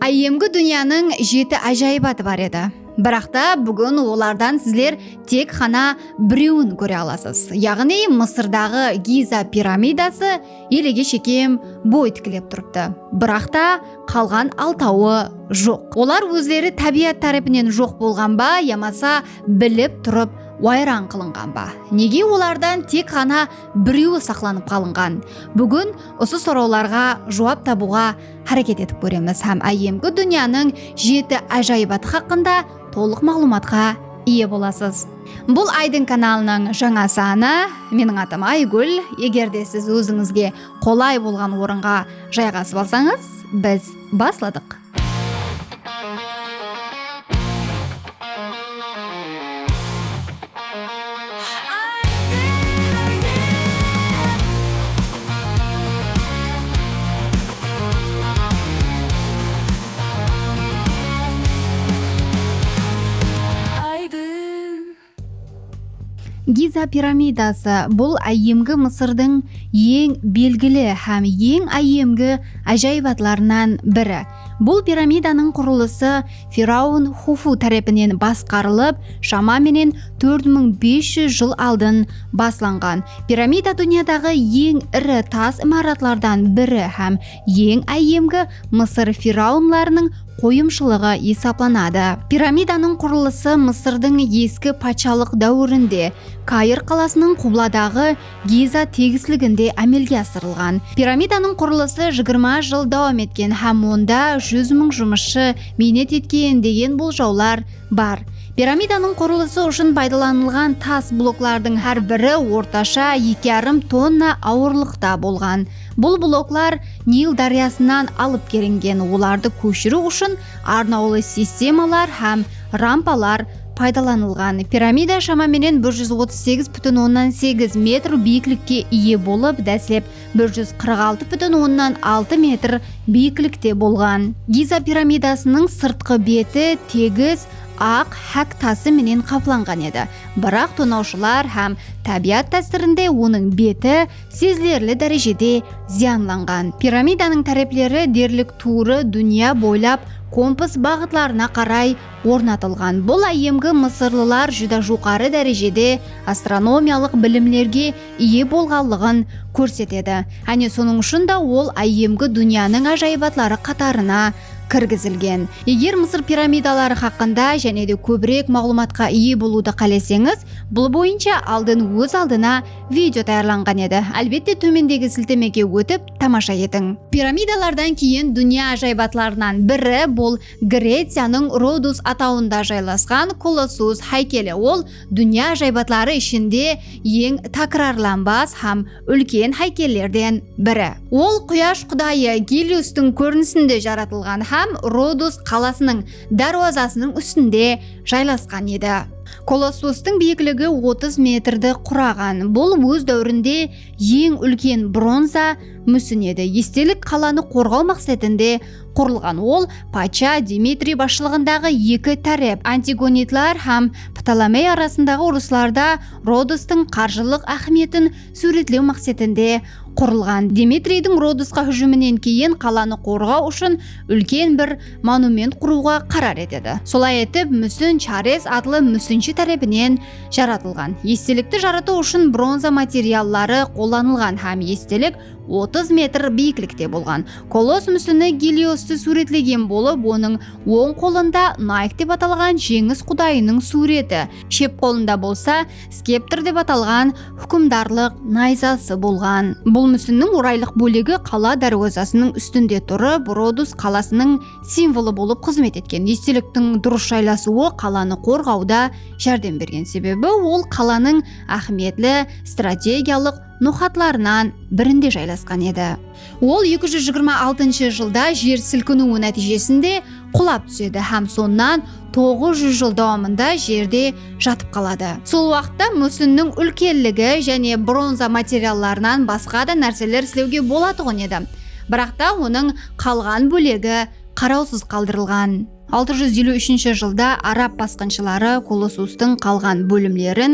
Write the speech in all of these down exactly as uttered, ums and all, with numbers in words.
Áyyemgi dúnyanıń jeti ájayıbatı bar edi. Biraq ta búgin olardan sizler tek ǵana birewin kóre alasız. Yaǵnıy Mısırdaǵı Giza piramidası elege shekem boy tiklep turıptı. Biraq ta qalǵan altawı joq. Olar ózleri tábiyat tárepinen joq bolǵan ba yamasa bilip turıp wayran qılınǵan ba? Nege olardan tek ǵana birewi saqlanıp qalınǵan? Búgin usı sorawlarǵa juwap tabıwǵa háreket etip kóremiz hám áyyemgi dúnyanıń jeti ájayıbatı haqqında tolıq maǵlıwmatqa iye bolasız. Bul Aydın kanalınıń jańa sanı. Meniń atım Aygúl. Eger de siz ózińizge qolay bolǵan orınǵa jayǵasıp alsańız, biz basladıq. Giza piramidası, bul áyyemgi Mısırdıń eń belgili hám eń áyyemgi ájayıbatlarınan biri. Bul piramidanıń qurılısı firavn Xufu tárepinen basqarılıp, shama menen tórt mıń bes júz jıl aldın baslanǵan. Piramida dúnyadaǵı eń iri tas imaratlardan biri hám eń áyyemgi Mısır firavnlarınıń qoyımshılıǵı esaplanadı. Piramidanıń qurılısı Mısırdıń eski patshalıq dáwirinde Kair qalasınıń qubladaǵı Giza tegisliginde ámelge asırılǵan. Piramidanıń qurılısı jigirma jıl dawam etken hám onda júz mıń jumısshı miynet etken degen boljawlar bar. Piramidanıń qurılısı ushın paydalanılǵan tas bloklardıń hár biri ortasha eki jarım tonna awırlıqta bolǵan. Bul bloklar Nil dáryasınan alıp kelingen, olardı kóshiriw ushın arnawlı sistemalar hám rampalar paydalanılǵan. Piramida shama menen bir júz otız segiz pútin onnan segiz metr biyiklikke iye bolıp, dáslep bir júz qırq altı pútin onnan altı metr biyiklikte bolǵan. Giza piramidasınıń sırtqı beti tegis aq hák tası menen qaplanǵan edi. Biraq tonawshılar hám tábiyat tásirinde onıń beti sezilerli dárejede zıyanlanǵan. Piramidanıń tárepleri derlik tuwrı dúnya boylap kompas baǵıtlarına qaray ornatılǵan. Bul áyyemgi mısırlılar júdá joqarı dárejede astronomiyalıq bilimlerge iye bolǵanlıǵın kórsetedi. Áne, sonıń ushın da ol áyyemgi dúnyanıń ájayıbatları qatarına kirgizilgen. Eger Mısır piramidaları haqqında jáne de kóbirek maǵlıwmatqa iye bolıwdı qáleseńiz, bul boyınsha aldın óz aldına video tayarlanǵan edi. Álbette, tómendegi siltemege ótip tamasha etiń. Piramidalardan keyin dúnya ájayıbatlarınan biri, bul Greciyanıń Rodus atawında jaylasqan Kolossus háykeli. Ol dúnya ájayıbatları ishinde eń tákirarlanbas hám úlken háykellerden biri. Ol quyash qudayı Geliustıń kórinisinde jaratılǵan hám Rodus qalasınıń dárwazasınıń ústinde jaylasqan edi. Kolossustıń biyikligi otız metrdi quraǵan. Bul óz dáwirinde eń úlken bronza músin edi. Estelik qalanı qorǵaw maqsetinde qurılǵan. Ol patsha Dmitriy basshılıǵındaǵı eki tárep, antigonidlar hám Ptolomey arasındaǵı urıslarda Rodostıń qarjılıq áhmiyetin súwretlew maqsetinde qurılǵan. Dmitriydiń Rodosqa hújiminen keyin qalanı qorǵaw ushın úlken bir monument qurıwǵa qarar etedi. Solay etip, músin Chares atlı músinshi tárepinen jaratılǵan. Estelikti jaratıw ushın bronza materialları qollanılǵan hám estelik otız metr biyiklikte bolǵan. Kolos músini Geliostı súwretlegen bolıp, onıń oń qolında Nayk dep atalǵan jeńis qudayınıń súwreti, shep qolında bolsa skeptr dep atalǵan húkimdarlıq nayzası bolǵan. Bul músinniń oraylıq bólegi qala dárwazasınıń ústinde turıp, Rodus qalasınıń simvolı bolıp xızmet etken. Esteliktiń durıs jaylasıwı qalanı qorǵawda járdem bergen, sebebi ol qalanıń áhmiyetli strategiyalıq noqatlarınan birinde jaylasqan edi. Ol eki júz jigirma altınshı jılda jer silkiniwi nátiyjesinde qulap túsedi hám sonnan toǵız júz jıl dawamında jerde jatıp qaladı. Sol waqıtta músinniń úlkenligi jáne bronza materiallarınan basqa da nárseler islewge bolatuǵın edi. Biraq ta onıń qalǵan bólegi qarawsız qaldırılǵan. Altı júz eliw úshinshi jılda arab basqınshıları Kolossustıń qalǵan bólimlerin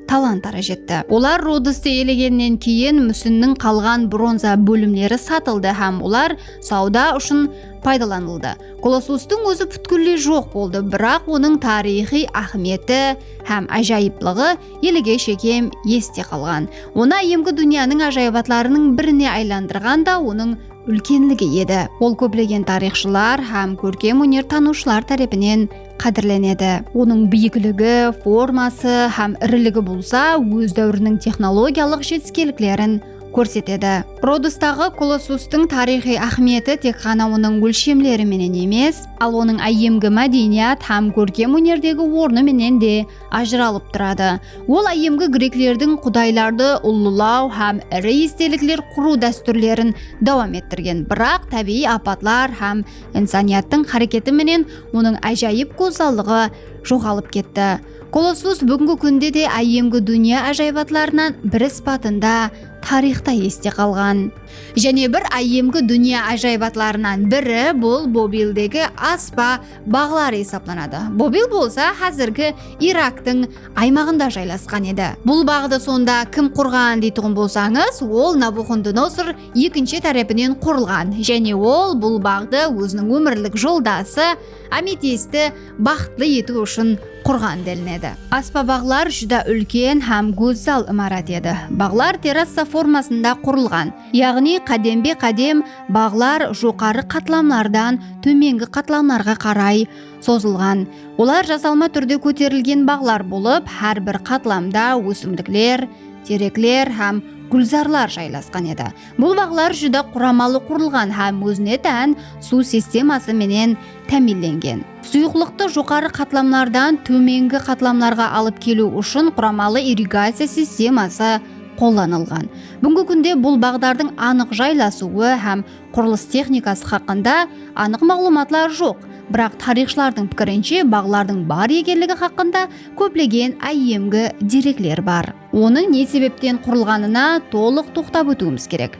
talan-taraj etti. Olar Rodostı ielegennen keyin músinniń qalǵan bronza bólimleri satıldı hám olar sawda ushın paydalanıldı. Kolossustıń ózi pútkilley joq boldı, biraq onıń tariyxıy áhmiyeti hám ájayıplıǵı elege shekem este qalǵan. Onı áyyemgi dúnyanıń ájayıbatlarınıń birine aylandırǵan da onıń úlkenligi edi. Ol kóplegen tariyxshılar hám kórkem óner tanıwshılar tárepinen qádirlenedi. Onıń biyikligi, forması hám iriligi bolsa óz dáwiriniń texnologiyalıq jetiskenliklerin kórsetedi. Rodostıǵı Kolossustıń tariyxıy áhmiyeti tek ǵana onıń ólshemleri menen emes, al onıń áyyemgi mádeniyat hám kórkem ónerdegi ornı menen de ajıralıp turadı. Ol áyyemgi greklerdiń qudaylardı ullılaw hám iri estelikler qurıw dástúrlerin dawam ettirgen, biraq tábiyiy apatlar hám insaniyattıń háreketi menen onıń ájayıp gózzallıǵı joǵalıp ketti. Kolossus búgingi kúnde de áyyemgi dúnya ájayıbatlarınan biri sıpatında tariyxta este qalǵan. Jáne bir áyyemgi dúnya ájayıbatlarınan biri bul Bobildegi aspa baǵlar esaplanadı. Bobil bolsa házirgi Iraktıń aymaǵında jaylasqan edi. Bul baǵdı sonda kim qurǵan deytuǵın bolsańız, ol Nabuxodonosor ekinshi tárepinen qurılǵan, jáne ol bul baǵdı óziniń ómirlik joldası Ametisti baxıtlı etiw ushın qurǵan delinedi. Aspa baǵlar júdá úlken hám gózzal imarat edi. Baǵlar terrasa formasında qurılǵan, yaǵnıy qádembe-qádem baǵlar joqarı qatlamlardan tómengi qatlamlarǵa qaray sozılǵan. Olar jasalma túrde kóterilgen baǵlar bolıp, hár bir qatlamda ósimlikler, terekler hám gúlzarlar jaylasqan edi. Bul baǵlar júdá quramalı qurılǵan hám ózine tán suw sisteması menen támiyinlengen. Suyıqlıqtı joqarı qatlamlardan tómengi qatlamlarǵa alıp keliw ushın quramalı irrigaciya sisteması qollanılǵan. Búgingi kúnde bul baǵdardıń anıq jaylasıwı hám qurılıs texnikası haqqında anıq maǵlıwmatlar joq, biraq tariyxshılardıń pikirinshe, baǵlardıń bar ekenligi haqqında kóplegen áyyemgi derekler bar. Onıń ne sebepten qurılǵanına tolıq toqtap ótiwimiz kerek.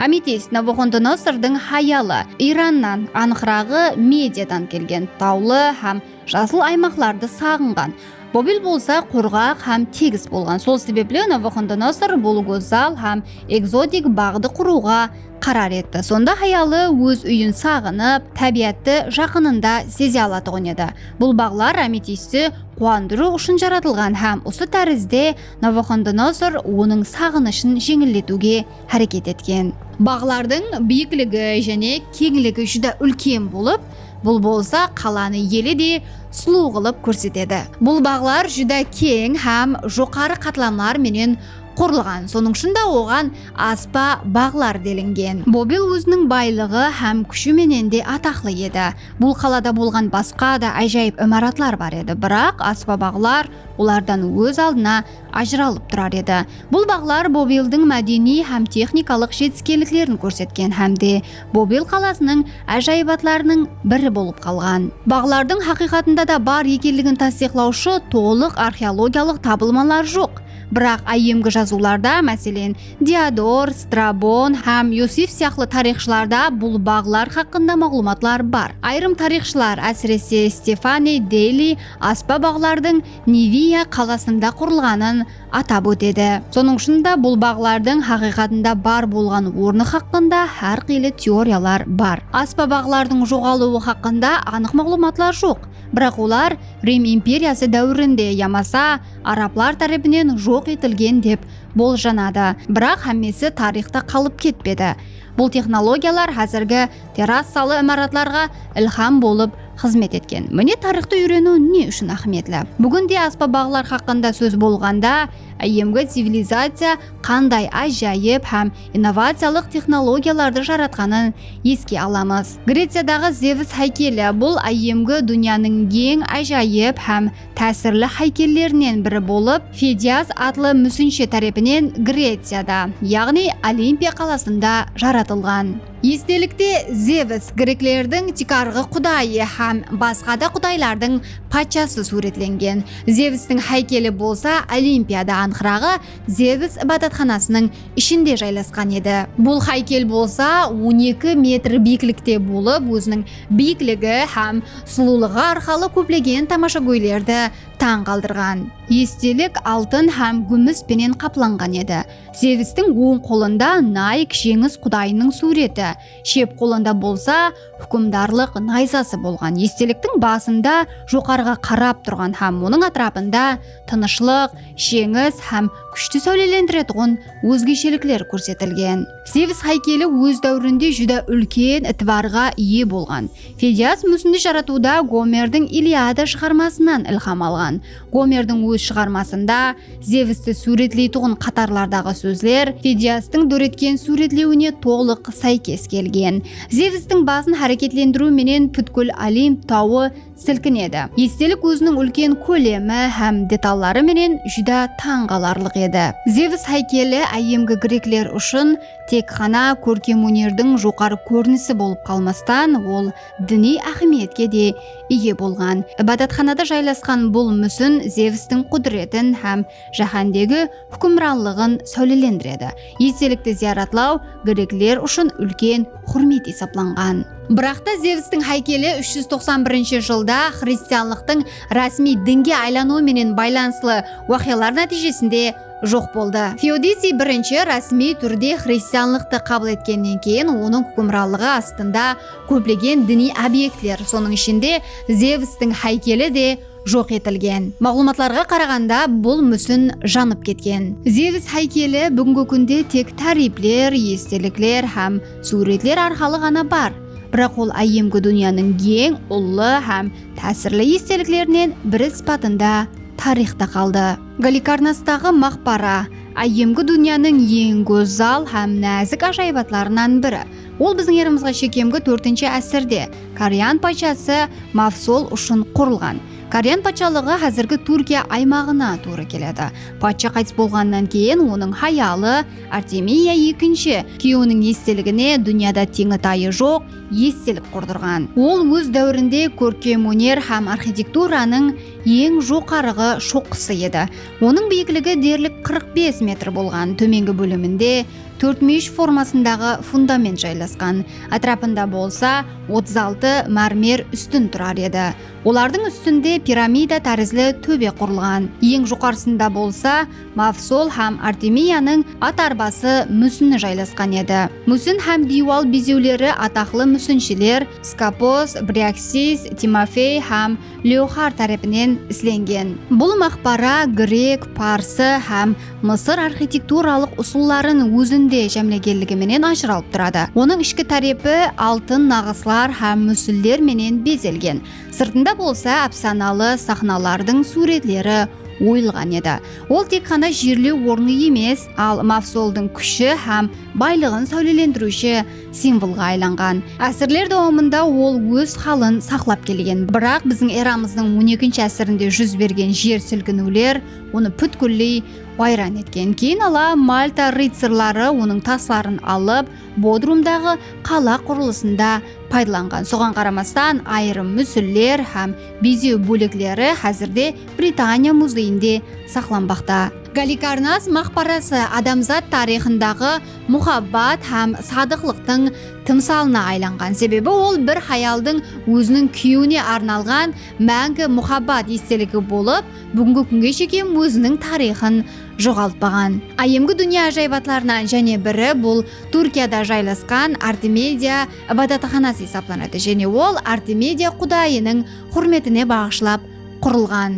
Ametist Nabuxodonosordıń hayalı, Irannan, anıqraǵı, Mediyadan kelgen, tawlı hám jasıl aymaqlardı saǵınǵan. Bobil bolsa qurǵaq hám tegis bolǵan. Sol sebepli Nabuxodonosor bul gózzal hám ekzotik baǵdı qurıwǵa qarar etti. Sonda hayalı óz úyin saǵınıp, tábiyattı jaqınında seze alatuǵın edi. Bul baǵlar Ametisti quwandırıw ushın jaratılǵan hám usı tárizde Nabuxodonosor onıń saǵınıshın jeńilletiwge háreket etken. Baǵlardıń biyikligi jáne keńligi júdá úlken bolıp, bul bolsa qalanı ele de sulıw qılıp kórsetedi. Bul baǵlar júdá keń hám joqarı qatlamlar menen qurılǵan, sonıń ushın da oǵan aspa baǵlar delingen. Bobil óziniń baylıǵı hám kúshi menen de ataqlı edi. Bul qalada bolǵan basqa da ájayıp imaratlar bar edi, biraq aspa baǵlar olardan óz aldına ajıralıp turar edi. Bul baǵlar Bobildiń mádeniy hám texnikalıq jetiskenliklerin kórsetken hám de Bobil qalasınıń ájayıbatlarınıń biri bolıp qalǵan. Baǵlardıń haqıyqatında da bar ekenligin tastıyıqlawshı tolıq arxeologiyalıq tabılmalar joq. Biraq áyyemgi jazıwlarda, máselen, Diodor, Strabon hám Yosif sıyaqlı tariyxshılarda bul baǵlar haqqında maǵlıwmatlar bar. Ayırım tariyxshılar, ásirese, Stefani Deli aspa baǵlardıń Niviya qalasında qurılǵanın atap ótedi. Sonıń ushın da bul baǵlardıń haqıyqatında bar bolǵan ornı haqqında hár qıylı teoriyalar bar. Aspa baǵlardıń joǵalıwı haqqında anıq maǵlıwmatlar joq, biraq olar Rim imperiyası dáwirinde yamasa arablar tárepinen joq etilgen dep boljanadı. Biraq hámmesi tariyxta qalıp ketpedi. Bul texnologiyalar házirgi terrasalı imaratlarǵa ilham bolıp xızmet etken. Mine, tariyxtı úyreniw ne ushın áhmiyetli? Búginde aspa baǵlar haqqında sóz bolǵanda, áyyemgi civilizaciya qanday ájayıp hám innovaciyalıq texnologiyalardı jaratqanın eske alamız. Greciyadaǵı Zevs háykeli, bul áyyemgi dúnyanıń eń ájayıp hám tásirli háykellerinen biri bolıp, Fidias atlı músinshi tárepinen Greciyada, yaǵnıy Olimpiya qalasında jaratılǵan. Estelikte Zevs greklerdiń tiykarǵı qudayı hám basqa da qudaylardıń patshası súwretlengen. Zevstıń háykeli bolsa Olimpiada ańqıraǵı Zevs ibadatxanasınıń ishinde jaylasqan edi. Bul háykel bolsa on eki metr biyiklikte bolıp, óziniń biyikligi hám sulıwlıǵı arqalı kóplegen tamashagóylerdi tań qaldırǵan. Estelik altın hám gúmis penen qaplanǵan edi. Zevstıń oń qolında Nike jeńis qudayınıń súwreti, shep qolında bolsa húkimdarlıq nayzası bolǵan. Esteliktiń basında joqarıǵa qarap turǵan hám onıń átirapında tınıshlıq, jeńis hám kúshti sáwlelendiretuǵın ózgeshelikler kórsetilgen. Zevs háykeli óz dáwirinde júdá úlken itibarǵa iye bolǵan. Fidias músindi jaratıwda Gomerdiń Iliada shıǵarmasınan ilham alǵan. Gomerdiń óz shıǵarmasında Zevsti súwretleytuǵın qatarlardaǵı sózler Fidiastıń dóretken súwretlewine tolıq sáykes kelgen. Zevstiń basın háreketlendiriw menen pútkil Olimp tawı silkinedi. Estelik óziniń úlken kólemi hám detalları menen júdá tań qalarlıq edi. Zevs háykeli áyyemgi grekler ushın tek ǵana kórkem ónerdiń joqarı kórinisi bolıp qalmastan, ol diniy áhmiyetke de iye bolǵan. Ibadatxanada jaylasqan bul músin Zevstiń qúdiretin hám jáhándegi húkimranlıǵın sáwlelendiredi. Estelikti zıyaratlaw grekler ushın úlken húrmet esaplanǵan. Biraqta Zevstiń háykeli úsh júz toqsan birinshi jılda xristianlıqtıń rásmiy dinge aylanıwı menen baylanıslı waqıyalar nátiyjesinde joq boldı. Feodisiy birinshi rásmiy túrde xristianlıqtı qabıl etkennen keyin onıń húkimranlıǵı astında kóplegen diniy obyektler, sonıń ishinde Zevstiń háykeli de joq etilgen. Maǵlıwmatlarǵa qaraǵanda, bul músin janıp ketken. Zevs háykeli búgingi kúnde tek táriypler, estelikler hám súwretler arqalı ǵana bar. Biraq ol áyyemgi dúnyanıń eń ullı hám tásirli esteliklerinen biri sıpatında tariyxta qaldı. Galikarnastaǵı maqbara áyyemgi dúnyanıń eń gózzal hám názik ájayıbatlarınan biri. Ol biziń eramızǵa shekemgi tórtinshi ásirde Karyan patshası Mavsol ushın qurılǵan. Karyan patshalıǵı házirgi Túrkiya aymaǵına tuwrı keledi. Patsha qaytıs bolǵannan keyin onıń hayalı Artemiya ekinshi kúyewiniń esteligine dúnyada teńi-tayı joq estelik qurdırǵan. Ol óz dáwirinde kórkem óner hám arxitekturanıń eń joqarıǵı shoqqısı edi. Onıń biyikligi derlik qırq bes metr bolǵan. Tómengi bóliminde tórtmúyesh formasındaǵı fundament jaylasqan. Átirapında bolsa otız altı mármer ústin turar edi. Olardıń ústinde piramida tárizli tóbe qurılǵan. Eń joqarısında bolsa Mavsol hám Artemiyanıń at arbası músini jaylasqan edi. Músin hám diywal bezewleri ataqlı músinshiler Skopos, Briaksis, Timofey hám Leoxar tárepinen islengen. Bul maqbara grek, parsı hám Mısır arxitekturalıq usılların ózinde jámlegenligi menen ajıralıp turadı. Onıń ishki tárepi altın naǵıslar hám músinler menen bezelgen. Sırtında bolsa ápsanalı saxnalardıń súwretleri oyılǵan edi. Ol tek ǵana jerlew ornı emes, al mavsoldıń kúshi hám baylıǵın sáwlelendiriwshi simvolǵa aylanǵan. Ásirler dawamında ol óz halın saqlap kelgen. Biraq biziń eramızdıń on ekinshi ásirinde júz bergen jer silkiniwler onı pútkilley wayran etken. Keyin ala Malta rıtsarları onıń tasların alıp, Bodrumdaǵı qala qurılısında paydalanǵan. Soǵan qaramastan, ayırım músinler hám bezew bólekleri házirde Britaniya muzeyinde saqlanbaqta. Galikarnas maqbarası adamzat tariyxındaǵı muhabbat hám sadıqlıqtıń tımsalına aylanǵan. Sebebi ol bir hayaldıń óziniń kúyewine arnalǵan máńgi muhabbat esteligi bolıp, búgingi kúnge shekem óziniń tariyxın joǵaltpaǵan. Áyyemgi dúnya ájayıbatlarınan jáne biri bul Túrkiyada jaylasqan Artemidiya ibadatxanası esaplanadı, jáne ol Artemidiya qudayınıń húrmetine baǵıshlap qurılǵan.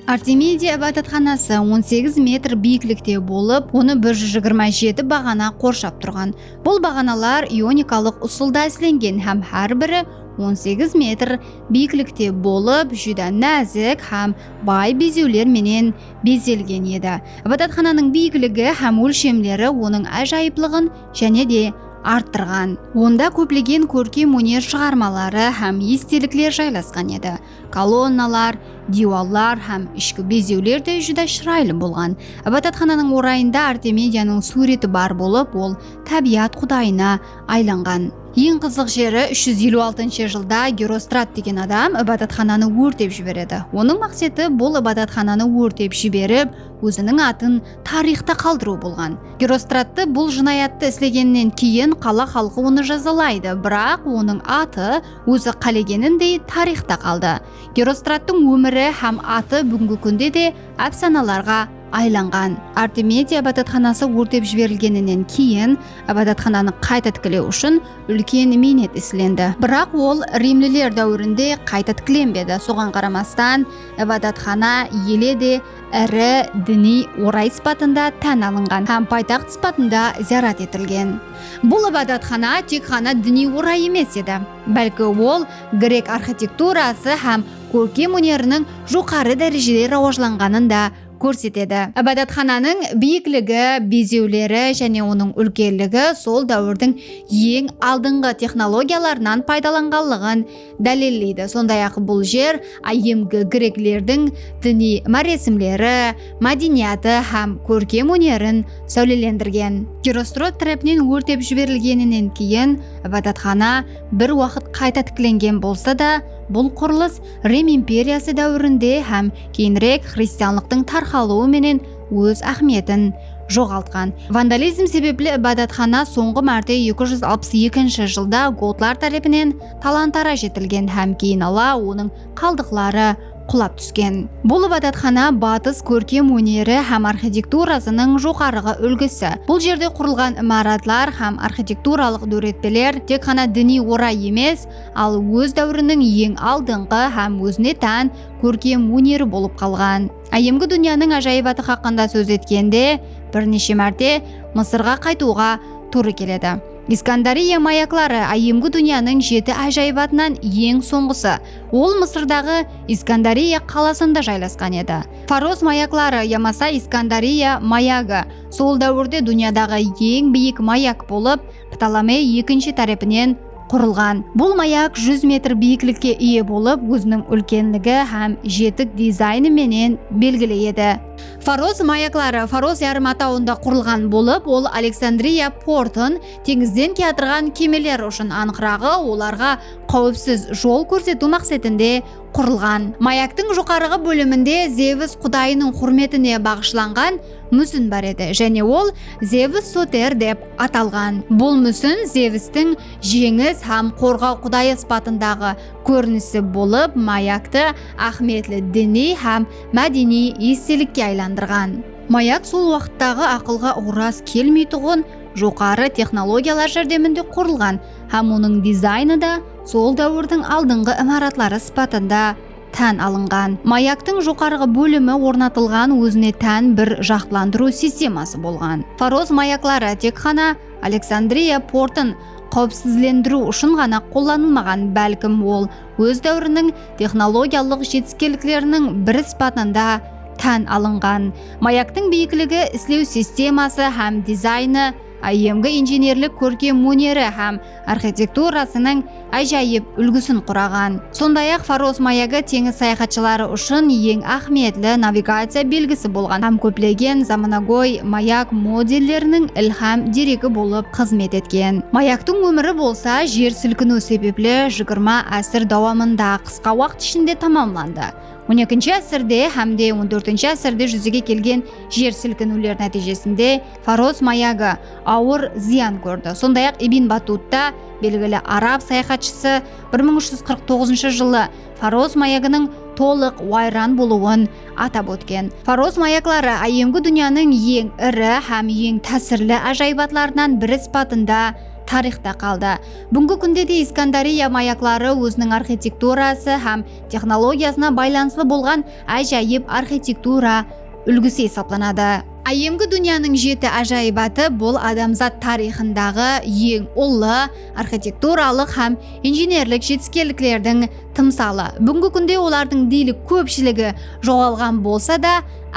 Artemidiya ibadatxanası on segiz metr biyiklikte bolıp, onı bir júz jigirma jeti baǵana qorshap turǵan. Bul baǵanalar ionikalıq usılda islengen hám hár biri on segiz metr biyiklikte bolıp, júdá názik hám bay bezewler menen bezelgen edi. Ibadatxananıń biyikligi hám ólshemleri onıń ájayıplıǵın jáne de arttırǵan. Onda kóplegen kórkem óner shıǵarmaları hám estelikler jaylasqan edi. Kolonnalar, diywallar hám ishki bezewler de júdá shıraylı bolǵan. Ibadatxananıń orayında Artemidiyanıń súwreti bar bolıp, ol tábiyat qudayına aylanǵan. Eń qızıq jeri, úsh júz eliw altınshı jılda Gerostrat degen adam ibadatxananı órtep jiberedi. Onıń maqseti bul ibadatxananı órtep jiberip, óziniń atın tariyxta qaldırıw bolǵan. Gerostrattı bul jınayattı islegennen keyin qala xalqı onı jazalaydı, biraq onıń atı ózi qálegenindey tariyxta qaldı. Gerostrattıń ómiri hám atı búgingi kúnde de ápsanalarǵa aylanǵan. Artemitiya ibadatxanası órtep jiberilgeninen keyin ibadatxananı qayta tiklew ushın úlken miynet islendi. Biraq ol rimliler dáwirinde qayta tiklenbedi. Soǵan qaramastan, ibadatxana ele de iri diniy oray sıpatında tán alınǵan hám paytaxt sıpatında zıyarat etilgen. Bul ibadatxana tek ǵana diniy oray emes edi, bálki ol grek arxitekturası hám kórkem óneriniń joqarı dárejede rawajlanǵanın da kórsetedi. Ibadatxananıń biyikligi, bezewleri jáne onıń úlkenligi sol dáwirdiń eń aldınǵı texnologiyalarınan paydalanǵanlıǵın dálilleydi. Sonday-aq, bul jer áyyemgi greklerdiń diniy máresimleri, mádeniyatı hám kórkem ónerin sáwlelendirgen. Gerostrat tárepinen órtep jiberilgeninen keyin ibadatxana bir waqıt qayta tiklengen bolsa da, bul qurılıs Rim imperiyası dáwirinde hám keyinirek xristianlıqtıń tarqalıwı menen óz áhmiyetin joǵaltqan. Vandalizm sebepli ibadatxana sońǵı márte eki júz alpıs ekinshi jılda gotlar tárepinen talan-taraj etilgen hám keyin ala onıń qaldıqları qulap túsken. Bul ibadatxana batıs kórkem óneri hám arxitekturasınıń joqarǵı úlgisi. Bul jerde qurılǵan imaratlar hám arxitekturalıq dóretpeler tek ǵana diniy oray emes, al óz dáwiriniń eń aldınǵı hám ózine tán kórkem óneri bolıp qalǵan. Áyyemgi dúnyanıń ájayibatı haqqında sóz etkende, bir neshe márte Mısırǵa qaytıwǵa tuwrı keledi. Iskandariya mayakları áyyemgi dúnyanıń jeti ájayibatınan eń sońǵısı. Ol Mısırdaǵı Iskandariya qalasında jaylasqan edi. Faros mayakları yamasa Iskandariya mayagı sol dáwirde dúnyadaǵı eń biyik mayak bolıp, Ptolomey ekinshi tárepinen qurılǵan. Bul mayak júz metr biyiklikke iye bolıp, óziniń úlkenligi hám jetik dizaynı menen belgili edi. Faros mayakları Faros yarım atawında qurılǵan bolıp, ol Aleksandriya portın teńizden kiyatırǵan kemeler ushın, anıqraǵı, olarǵa qáwipsiz jol kórsetiw maqsetinde qurılǵan. Mayaktıń joqarǵı bóliminde Zevs qudayınıń húrmetine baǵıshlanǵan músin bar edi, jáne ol Zevs Soter dep atalǵan. Bul músin Zevstiń jeńis hám qorǵaw qudayı sıpatındaǵı kórinisi bolıp, mayaktı áhmiyetli diniy hám mádeniy estelikke aylandırǵan. Mayak sol waqıttaǵı aqılǵa uǵras kelmeytuǵın joqarı texnologiyalar járdeminde qurılǵan hám onıń dizaynı da sol dáwirdiń aldınǵı imaratları sıpatında tán alınǵan. Mayaktıń joqarǵı bólimi ornatılǵan ózine tán bir jaqtlandırıw sisteması bolǵan. Faros mayakları tek ǵana Aleksandriya portın qáwipsizlendiriw ushın ǵana qollanılmaǵan, bálkim ol óz dáwiriniń texnologiyalıq jetiskenlikleriniń biri sıpatında tán alınǵan. Mayaktıń biyikligi, islew sisteması hám dizaynı áyyemgi injenerlik kórkem óneri hám arxitekturasınıń ájayıp úlgisin quraǵan. Sonday-aq, Faros mayagı teńiz sayaxatshıları ushın eń áhmiyetli navigaciya belgisi bolǵan hám kóplegen zamanagóy mayak modelleriniń ilham deregi bolıp xızmet etken. Mayaktıń ómiri bolsa jer silkiniw sebepli jigirma ásir dawamında qısqa waqıt ishinde tamamlandı. On ekinshi ásirde hám de on tórtinshi ásirde júzege kelgen jer silkiniwler nátiyjesinde Faros mayagı awır zıyan kórdi. Sonday-aq, Ibn Batutta, belgili arab sayaxatshısı, bir mıń úsh júz qırq toǵızınshı jılı Faros mayagınıń tolıq wayran bolıwın atap ótken. Faros mayakları áyyemgi dúnyanıń eń iri hám eń tásirli ájayibatlarınan biri sıpatında tariyxta qaldı. Búgingi kúnde de Iskandariya mayakları óziniń arxitekturası hám texnologiyasına baylanıslı bolǵan ájayıp arxitektura úlgisi esaplanadı. Áyyemgi dúnyanıń jeti ájayibatı bul adamzat tariyxındaǵı eń ullı arxitekturalıq hám injenerlik jetiskenliklerdiń tımsalı. Búgingi kúnde olardıń deylik kópshiligi joǵalǵan bolsa da,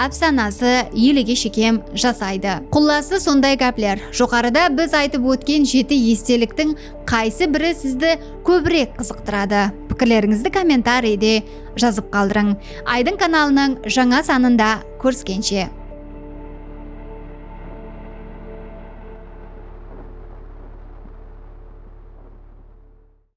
ápsanası elege shekem jasaydı. Qullası, sonday gápler. Joqarıda biz aytıp ótken jeti esteliktiń qaysı biri sizdi kóbirek qızıqtıradı? Pikirlerińizdi kommentariyde jazıp qaldırıń. Aydın kanalınıń jańa sanında kóriskenshe!